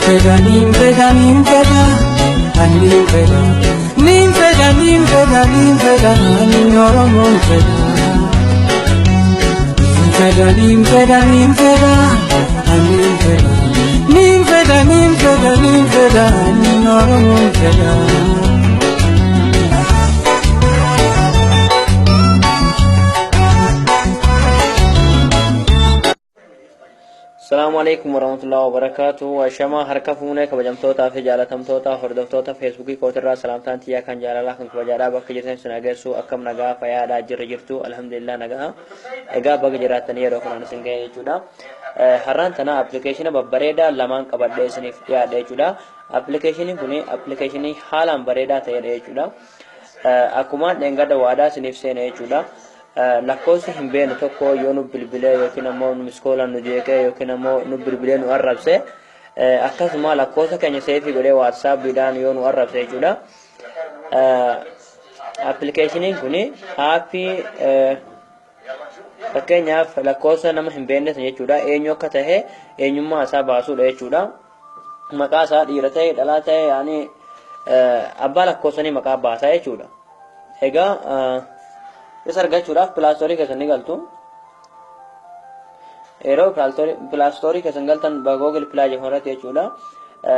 Fedha, nin fedha, nin fedha, ani nin fedha. Nin fedha, nin fedha, nin fedha, ani Oromoon fedha. Nin fedha, nin fedha, nin fedha, ani nin fedha. Nin fedha, nin fedha, nin fedha, ani Oromoon fedha. Salaamu alaikum warahmatullahi wabarakatuh. Ashamaa harka fuunee kabajamtootaa fi jaalatamtoota hordoftoota feesbuukii kootirraa salaamtaan tiyyaa kan jaalalaa kan kabajaadhaa bakka jirtan sun agarsu akkam nagaa fayyaadhaa jirra jirtu, alhamdulillah nagaa. Egaa baga jiraattanii yeroo kanaan isin ga'e jechuudha. Har'aan tana appilikeeshina babbareedaa lamaan qabadhee isiniif dhiyaadhe jechuudha. Appilikeeshiniin kun appilikeeshinii haalaan bareedaa ta'edha jechuudha. Akkumaan dheengadda waadaa isiniif seene jechuudha. Lakkoofsi hin beekne tokko yoo nu bilbilee yookiin ammoo nu miskoolaan nu jeeqee yookiin ammoo nu bilbilee nu arrabse, akkasuma lakkoofsa keenya seefii godhee waatsaappiidhaan yoo nu arrabse jechuudha. Appilikeeshiniin kun aappii fakkeenyaaf lakkoofsa nama hin beekne san jechuudha, eenyu akka tahe eenyummaa isaa baasuudha jechuudha. Maqaa isaa, dhiira ta'e dhalaa ta'e, yaani abbaa lakkoofsanii maqaa baasaa jechuudha. Egaa isa argachuudhaaf Play Store keessan ni galtu. Yeroo Play Store keessan galtan, Google Play jedhamu irratti jechuudha.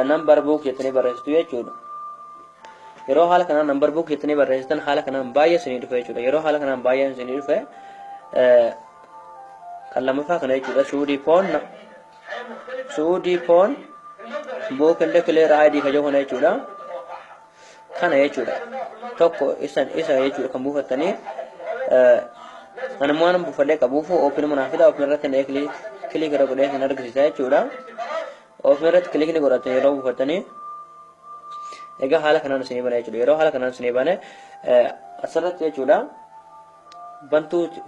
Number Book jettanii barreessitu jechuudha. Yeroo haala kanaan Number Book jettanii barreessitan, haala kanaan baay'ee isinii dhufe jechuudha. Yeroo haala kanaan baay'ee isinii dhufe, kan lammaffaa kana jechuudha. Suudii Phone Book and Clear ID ka jedhu kana jechuudha. Kana jechuudha. Tokko isan isa jechuudha kan buufattanii. Ani immoo waan buufadhee qabuuf open manaa fida. Open irratti click irra godhee isin argisiisa jechuudha. Open irratti click ni godhatu yeroo buufattanii. Egaa haala kanaan isinii bane jechuudha. Yeroo haala kanaan isinii bane, asirratti jechuudha,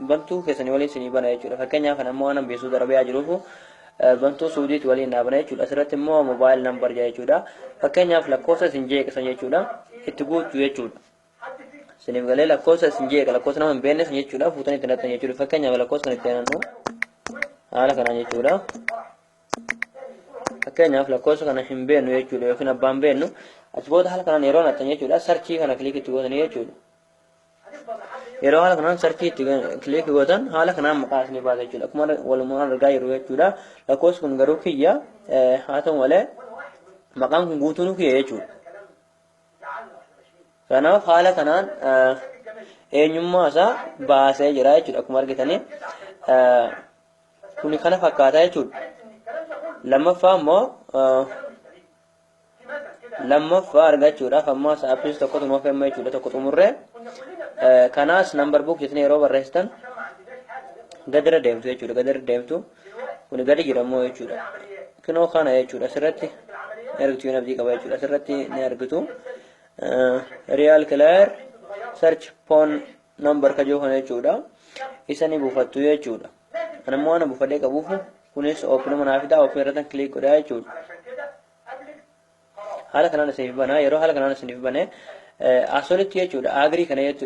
bantuu keessanii waliin isinii bana jechuudha. Fakkeenyaaf kan ammoo waan biyya Saudi Arabiyaa jiruuf bantuu Suudiitti waliin naa bana jechuudha. Asirratti immoo mobile number jechuudha. Fakkeenyaaf lakkoofsa isin jeeqisan jechuudha. Itti guuttu jechuudha. Isiniif galee? Lakkoofsa isin jeeqa, lakkoofsa nama hin beekne san jechuudha, fuutanii itti naqxan jechuudha. Fakkeenyaaf lakkoofsa kan itti aanannu haala kanaan jechuudha. Fakkeenyaaf lakkoofsa kana hin beeknu jechuudha yookiin abbaan beeknu. Achi booda haala kanaan yeroo naqxan jechuudha, search kana click itti gootanii jechuudha. Yeroo haala kanaan search itti click gootan, haala kanaan maqaa isinii baasa jechuudha. Akkuma walumaan argaa jiru jechuudha. Lakkoofsi kun garuu kiyya, haa ta'u malee maqaan kun guutuun kiyya jechuudha. Kanaaf haala kanaan eenyummaa isaa baasee jira jechuudha. Akkuma argitanii kuni kana fakkaataa jechuudha. Lammaffaa immoo, lammaffaa argachuudhaaf ammaas aappiis tokkotu nuuf himma jechuudha, tokko xumurree. Kanaas Number Book jettanii yeroo barreessitan gadirra deemtu jechuudha. Gadirra deemtu, kuni gadi jira immoo jechuudha. Kinoo kana jechuudha, asirratti ni argitu yoo abdii qaba jechuudha. Asirratti ni argitu, Real Clear Search Phone Number kajoo kana jechuudha. Isa ni buufattu jechuudha. Kan immoo ana buufadhee qabuuf kunis open manaa fidaa, open irratti click godhaa jechuudha. Haala kanaan isiniif banaa. Yeroo haala kanaan isiniif bane, asolitti jechuudha, agree kana jettu,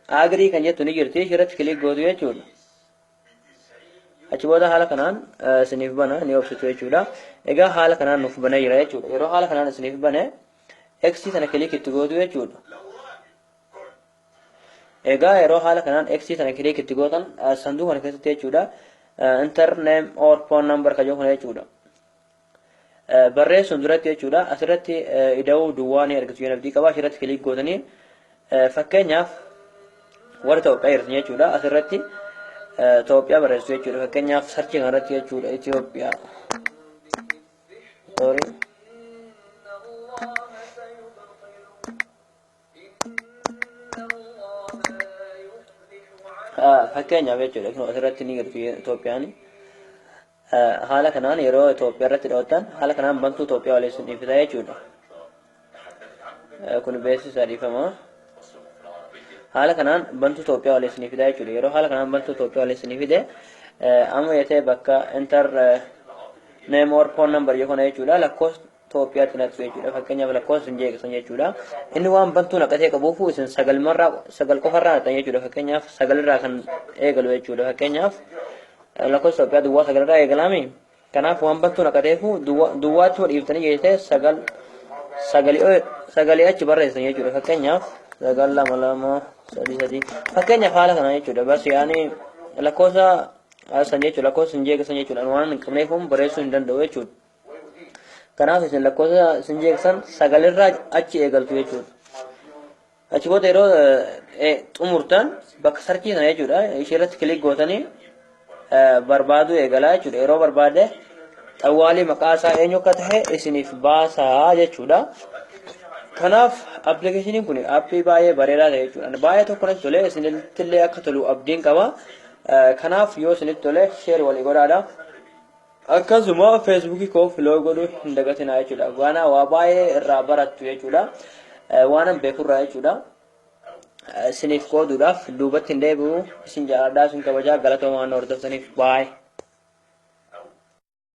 agree kan jettu ni jirti, ishirratti click gootu jechuudha. Achi booda haala kanaan isiniif bana, ni obsitu jechuudha. Egaa haala kanaan nuuf banee jira jechuudha. Yeroo haala kanaan isiniif bane, X sana click itti gootu jechuudha. Egaa yeroo haala kanaan X sana click itti gootan, sanduuqa kana keessatti jechuudha, enter name or phone number kan jedhu kana jechuudha. Barreessuun duratti jechuudha, asirratti ida'uu duwwaa ni argatu yoo abdii qaba, asirratti click gootanii, fakkeenyaaf warra Itoophiyaa jirtan jechuudha, asirratti Itoophiyaa barreessu jechuudha. Fakkeenyaaf search kanarratti jechuudha, Itoophiyaa, sorry. Fakkeenyaaf jechuudha, kun asirratti ni gartu Itoophiyaan. Haala kanaan yeroo Itoophiyaa irratti dhawattan, haala kanaan bantuu Itoophiyaa waliin isin dhiifita jechuudha. Kun beeksisa, dhiifama. Haala kanaan bantuu Itoophiyaa waliin isin fida jechuudha. Yeroo haala kanaan bantuu Itoophiyaa waliin isin fide, amma yetee bakka enter name or phone number yoo kana jechuudha, lakkoofsa Itoophiyaatti naqxu jechuudha. Fakkeenyaaf lakkoofsa isin jeeqsan jechuudha. Inni waan bantuu naqatee qabuuf isin sagalmarraa, sagal qofarraa naqxan jechuudha. Fakkeenyaaf sagalirraa kan eegalu jechuudha. Fakkeenyaaf lakkoofsa Itoophiyaa duwwaa sagalirraa eegalaami. Kanaaf waan bantuu naqateefu duwwaatti dhiiftanii jettee sagal sagalii achi barreessan jechuudha. Fakkeenyaaf 9 2 2 3 3, fakkeenyaaf haala kana jechuudha. Bas yaani lakkoofsa san jechuudha, lakkoofsa hin jeeqsan jechuudha. Waan hin qabneef barreessuu hin danda'u jechuudha. Kanaaf isin lakkoofsa isin jeeqsan sagalirraa achi eegaltu jechuudha. Achi booda yeroo xumurtan bakka search sana jechuudha, ishee irratti click gootanii barbaaduu eegalaa jechuudha. Yeroo barbaade xawwaalii maqaa isaa eenyu akka ta'e isiniif baasaa jechuudha. Kanaaf appilikeeshiniin kun aappii baay'ee bareedaa ta'e jechuudha. Baay'ee tokko natti tole, isinittillee akka tolu abdiin qaba. Kanaaf yoo isinitti tole share walii godhaadha. Akkasuma Feesbuukii koo follow godhuu hin dagatinaa jechuudha. Waan waa baay'ee irraa barattu jechuudha. Waan beekurraa jechuudha. Isiniif qooduudhaaf duubatti hin deebi'u. Isin jaalladhaa, isin kabajaa, galatoomaa waan hordoftaniif, baay'ee.